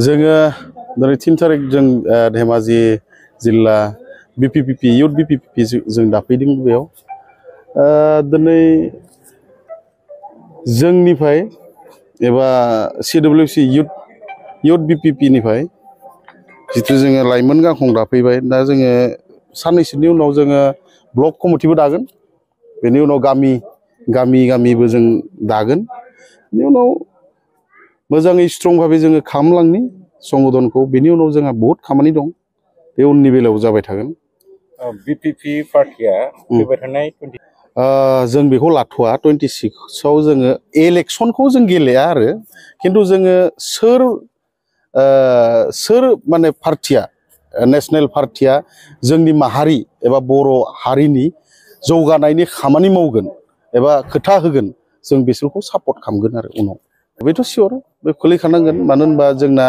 जोङो दिनै 3 तारिख जों धेमाजि जिल्ला बिपिपिपि इउथ बिपिपिपि जों दाफैदों बेयाव दिनै जोंनिफ्राय एबा सिडब्लिउसि इउथ बिपिपि निफ्राय जितु जोङो लाइमोन गांखं दाफैबाय दा जोङो साननैसोनि उनाव जोङो ब्लक कमिटिबो दागोन बेनि उनाव गामिबो जों दागोन बेनि उनाव मोजाङै स्ट्रं भाबै जोङो खालामलांनि संगठनखौ बेनि उनाव जोंहा बहुत खामानि दं बे उननि बेलायाव जाबाय थागोन बिपिपि पार्टिया फैबाय थानाय जों बेखौ लाथ'वा 26 आव जोङो इलेक्सनखौ जों गेलेया आरो खिन्थु जोङो सोर माने पार्टिया नेशनेल पार्टिया जोंनि माहारि एबा बर' हारिनि जौगानायनि खामानि मावगोन एबा खोथा होगोन जों बिसोरखौ सापर्ट खालामगोन आरो उनाव बेथ' सियर बे खुलिखानांगोन मानो होनबा जोंना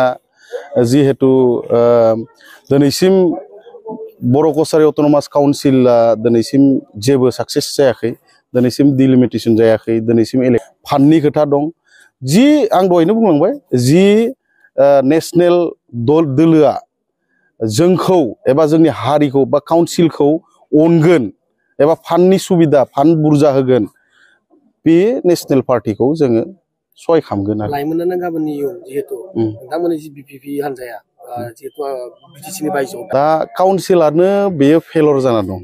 जिहेतु दिनैसिम बर' कसारि अट'नमास काउन्सिला दिनैसिम जेबो साक्सेस जायाखै दिनैसिम डिलिमिटेसन जायाखै दिनैसिम फान्डनि खोथा दं जि आं दहायनो बुंलांबाय जि नेशनेल दोलोआ जोंखौ एबा जोंनि हारिखौ बा काउन्सिलखौ अनगोन एबा फान्डनि सुबिदा फान्ड बुरजा होगोन बे नेशनेल पार्टिखौ जोङो सहाय खालामगोन आरो लाइमोनानो गाबोननि इयुन जिहेतु नोंथांमोननि जि बिपिपि हान्जाया जिहेतु बिटिसिनि बायजोआव दा काउन्सिलानो बेयो फेलर जाना दं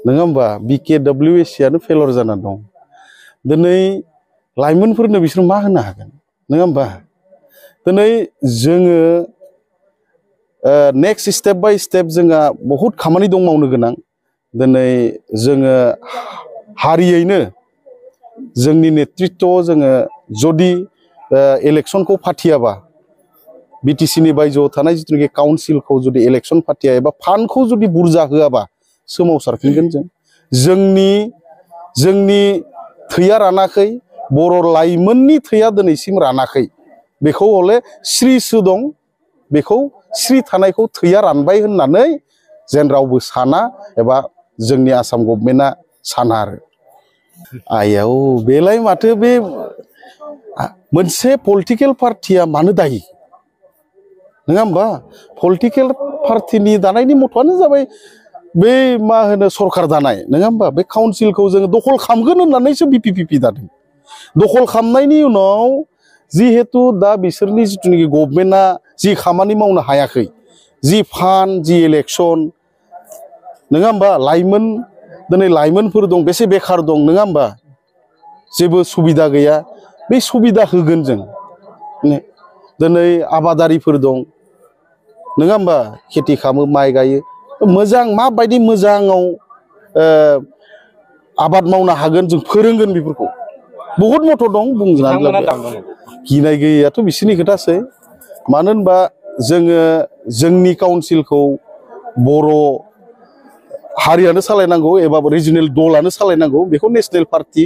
नङा होमबा BKWSC आनो फेलर जाना दं दिनै लाइमोनफोरनो बिसोर मा होनो हागोन नङा होमबा दिनै जोङो नेक्स्ट स्टेप बाय स्टेप जोंहा बहुत खामानि दं मावनो गोनां दिनै जोङो हारियैनो जोंनि नेतृत्वआव जोङो जुदि इलेक्सनखौ फाथियाबा बिटिसिनि बायजोआव थानाय जितुनिखि काउन्सिलखौ जुदि इलेक्सन फाथिया एबा फान्डखौ जुदि बुरजा होआबा सोमावसारफिनगोन जोंनि थैया रानाखै बर' लाइमोननि थैया दिनैसिम रानाखै बेखौ हले स्रिसो दं बेखौ स्रि थानायखौ थैया रानबाय होननानै जेन रावबो साना एबा जोंनि आसाम गभर्नमेन्टआ साना आरो आयाव बेलाय माथो बे मोनसे पलिटिकेल पार्टिया मानो दायि नङा होमबा पलिटिकेल पार्टिनि दानायनि मथ'आनो जाबाय बे मा होनो सरकार दानाय नङा होमबा बे काउन्सिलखौ जोङो दखल खालामगोन होननानैसो बिपिपिपि दादों दखल खालामनायनि उनाव जिहेतु दा बिसोरनि जितुनिखि गभर्नमेन्टआ जि खामानि मावनो हायाखै जि फान्ड जि इलेक्सन नङा होमबा दिनै लाइमोनफोर दं बेसे बेखार दं नङा होमबा जेबो सुबिदा गैया बे सुबिदा होगोन जों दिनै आबादारिफोर दं नङा होमबा खेथि खालामो माइ गायो मोजां माबायदि मोजाङाव आबाद मावनो हागोन जों फोरोंगोन बेफोरखौ बहुत मथ' दं बुंनानै गिनाय गैयैयाथ' बिसोरनि खोथासै मानो होनबा जोङो जोंनि काउन्सिलखौ बर' हारियानो सालायनांगौ एबा रिजनेल दलानो सालायनांगौ बेखौ नेशनेल पार्टि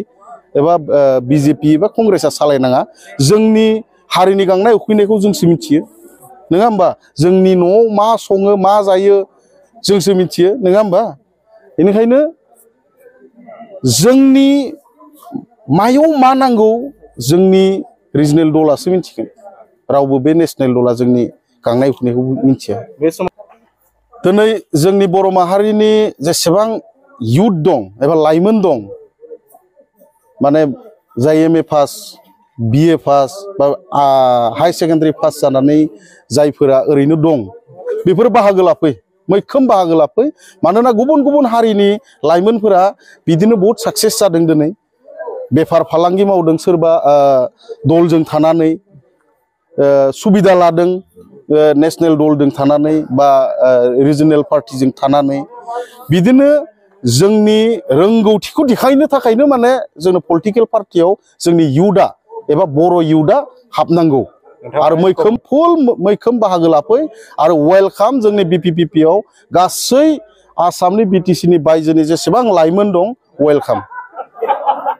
एबा बिजेपि एबा कंग्रेसआ सालायनाङा जोंनि हारिनि गांनाय उखैनायखौ जोंसो मिथियो नङा होमबा जोंनि न'आव मा सङो मा जायो जोंसो मिथियो नङा होमबा बेनिखायनो जोंनि मायाव मा नांगौ जोंनि रिजनेल दलासो मिथिगोन रावबो बे नेशनेल दला जोंनि गांनाय उखैनायखौ मिथिया बे समाव दिनै जोंनि बर' माहारिनि जेसेबां इयुथ दं एबा लाइमोन दं माने जाय MA पास BA पास बा हाई सेकेन्डारि पास जानानै जायफोरा ओरैनो दं बेफोर बाहागो लाफै मैखोम बाहागो लाफै मानोना गुबुन गुबुन हारिनि लाइमोनफोरा बिदिनो बहुत साक्सेस जादों दिनै बेफार फालांगि मावदों सोरबा दलजों थानानै सुबिदा लादों नेशनेल दलजों थानानै बा रिजनेल पार्टिजों थानानै बिदिनो जोंनि रोंगौथिखौ देखायनो थाखायनो माने जोंनो पलिटिकेल पार्टियाव जोंनि इयुथआ एबा बर' इयुथआ हाबनांगौ आरो मैखोम बाहागो लाफै आरो वेलकाम जोंनि बिपिपिपिआव गासै आसामनि बिटिसिनि बायजोनि जेसेबां लाइमोन दं वेलकाम